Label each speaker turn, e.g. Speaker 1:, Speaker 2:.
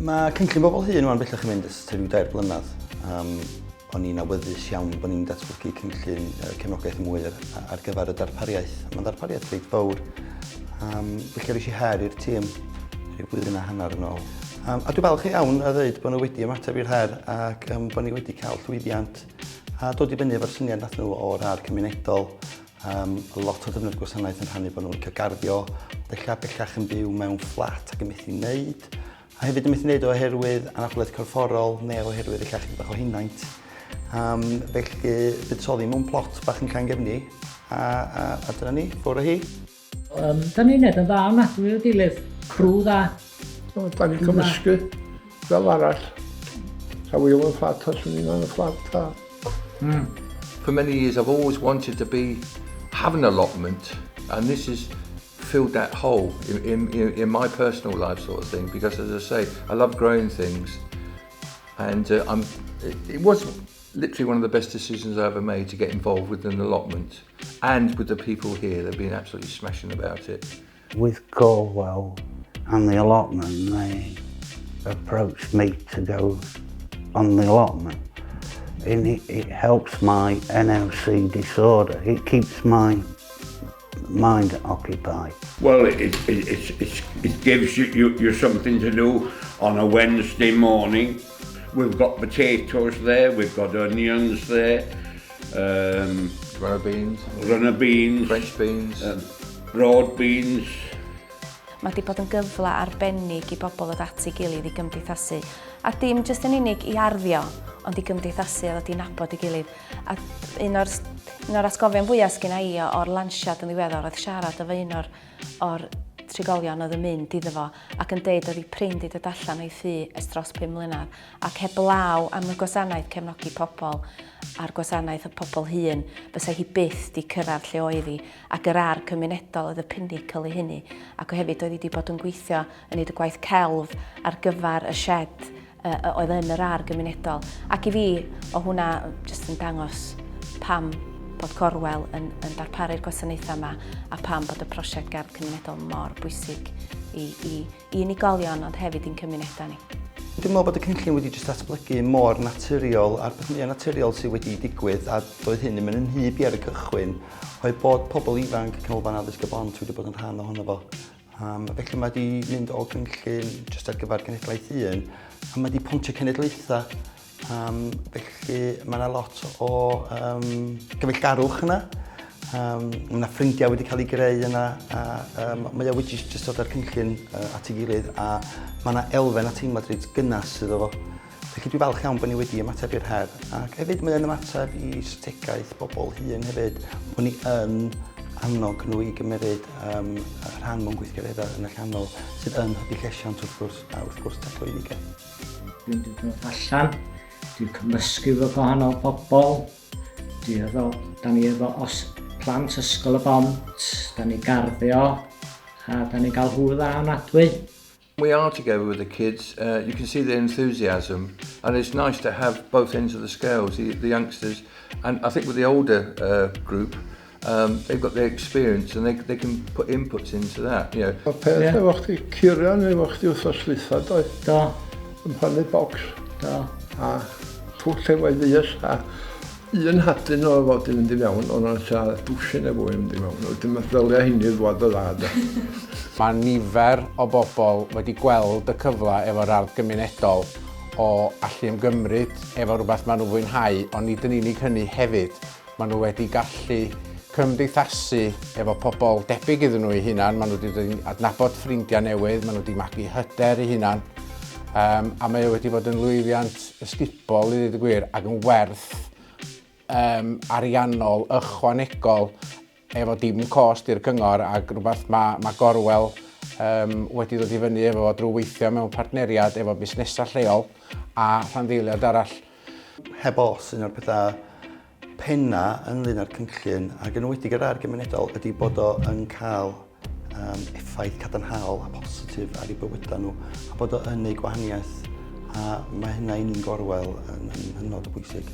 Speaker 1: Mae cynllun bobl hŷn wan bellach yn mynd ers tua rhyw dair blynedd. Um, o'n i'n awyddus iawn bod ni'n datblygu cynllun uh, cefnogaeth mwy ar, ar gyfer y darpariaeth. Mae'n ddarpariaeth reit fawr. Um, felly rwys i her i'r tîm rhyw blwyddyn a hanner yn ôl. Um, a dwi'n falch iawn a dweud bod nhw wedi ymateb i'r her ac um, bod ni wedi cael llwyddiant a dod i fyny efo'r syniad nath nhw o'r ar cymunedol. Um, lot o ddefnydd gwasanaeth yn rhannu bod nhw'n licio garddio, ella bellach yn byw mewn fflat ac yn methu wneud. A hefyd yn methu wneud oherwydd anabledd corfforol neu oherwydd ella chydig bach o hunaint. Um, felly buddsoddi mewn plot bach yn Llangefni a, a, a dyna ni, ffwrdd â hi.
Speaker 2: Um, da ni'n neud yn dda ofnadwy o gilydd, crw dda.
Speaker 3: O, da ni'n cymysgu fel arall. Sa Will yn fflat a swn i'n yn y fflat a...
Speaker 4: For many years I've always wanted to be have an allotment and this has filled that hole in, in, in my personal life sort of thing because as I say I love growing things and uh, I'm it, it was literally one of the best decisions I ever made to get involved with an allotment and with the people here they've been absolutely smashing about it.
Speaker 5: With Gorwel and the allotment, they approached me to go on the allotment. And it, it helps my NLC disorder. It keeps my mind occupied.
Speaker 6: Well, it, it, it, it, it gives you, you, you something to do on a Wednesday morning. We've got potatoes there, we've got onions there. Um,
Speaker 4: runner beans.
Speaker 6: Runner beans.
Speaker 4: French beans.
Speaker 6: Um, broad beans.
Speaker 7: Mae wedi bod yn gyfle arbennig i bobl ddod at ei gilydd i gymdeithasu. A dim jyst yn unig i arddio, ond i gymdeithasu a ddod i nabod ei gilydd. A un o'r, un o'r atgofion fwyaf sgynna i o'r lansiad yn ddiweddar oedd siarad efo un o'r, or trigolion oedd yn mynd iddo fo ac yn deud oedd ei prin 'di dod allan o'i thŷ ers dros 5 mlynedd ac heblaw am y gwasanaeth cefnogi pobl a'r gwasanaeth y pobl hŷn fysa hi byth 'di cyrraedd lle oedd hi ac yr ar cymunedol oedd y pinnacle i hynny ac hefyd oedd hi 'di bod yn gweithio yn neud y gwaith celf ar gyfer y shed uh, oedd yn yr ar gymunedol. Ac i fi, o hwnna jyst yn dangos pam bod Gorwel yn, yn darparu'r gwasanaethau yma a pam bod y prosiect gardd cymunedol mor bwysig i, i, i unigolion ond hefyd i'n cymunedau ni.
Speaker 1: Dwi'n meddwl bod y cynllun wedi jyst datblygu mor naturiol a'r peth mwyaf naturiol sydd wedi digwydd a doedd hyn ddim yn yn nhyb i ar y cychwyn oedd bod pobl ifanc Canolfan Addysg y Bont wedi bod yn rhan ohono fo. Um, felly mae wedi mynd o gynllun jyst ar gyfer genedlaeth un, a mae wedi pontio cenedlaethau. Um, felly mae yna lot o um, gyfeillgarwch yna. Um, mae yna ffrindiau wedi cael ei greu yna, a um, mae o wedi jyst dod â'r cynllun uh, at ei gilydd, a mae yna elfen a teimlad reit gynnas iddo fo. Felly dwi falch iawn bod ni wedi ymateb i'r her ac hefyd mae o'n ymateb i strategaeth bobl hŷn hefyd bod ni yn annog nhw i gymeryd um, rhan mewn gweithgareddau yn allanol sydd yn hybu llesiant wrth gwrs a wrth gwrs taclo unigedd.
Speaker 2: Dwi'n dod allan, dwi'n cymysgu fy gwahanol bobl, dwi efo, da ni efo os plant ysgol y bont, da ni garddio, a da ni gael hwyl dda ofnadwy.
Speaker 4: We are together with the kids, uh, you can see their enthusiasm, and it's nice to have both ends of the scales, the, the youngsters, and I think with the older uh, group, um, they've got their experience and they, they can put inputs into that. You know.
Speaker 3: Y peth yeah. efo chdi, Ciran efo chdi wrthos dwytha, doedd?
Speaker 2: Do.
Speaker 3: Yn prynu bocs.
Speaker 2: Do.
Speaker 3: A twll efo'i ddies, a Un hadyn oedd fod i fynd i mewn, ond oedd tua dwsin neu fwy yn mynd i mewn. Wedyn mae ddylia hynny ddwad o dda, de.
Speaker 8: Mae nifer o bobl wedi gweld y cyfle efo'r ardd gymunedol o allu ymgymryd efo rhywbeth maen nhw'n fwynhau, ond nid yn unig hynny hefyd, maen nhw wedi gallu cymdeithasu efo pobl debyg iddyn nhw eu hunan, maen nhw wedi dod i adnabod ffrindiau newydd, maen nhw wedi magu hyder eu hunan, um, a mae o wedi bod yn lwyddiant ysgubol bobl i ddweud y gwir ac yn werth um, ariannol ychwanegol efo dim cost i'r cyngor ac rhywbeth mae, mae Gorwel um, wedi dod i fyny efo drwy weithio mewn partneriad efo busnesau lleol a rhanddeiliad arall.
Speaker 1: Heb os, un o'r pethau penna ynglyn â'r cynllun ac yn enwedig yr ar gymunedol ydy bod o yn cael um, effaith cadarnhaol a positif ar eu bywydau nhw a bod o yn neud gwahaniaeth a mae hynna i ni'n gorwel yn, yn hynod o bwysig.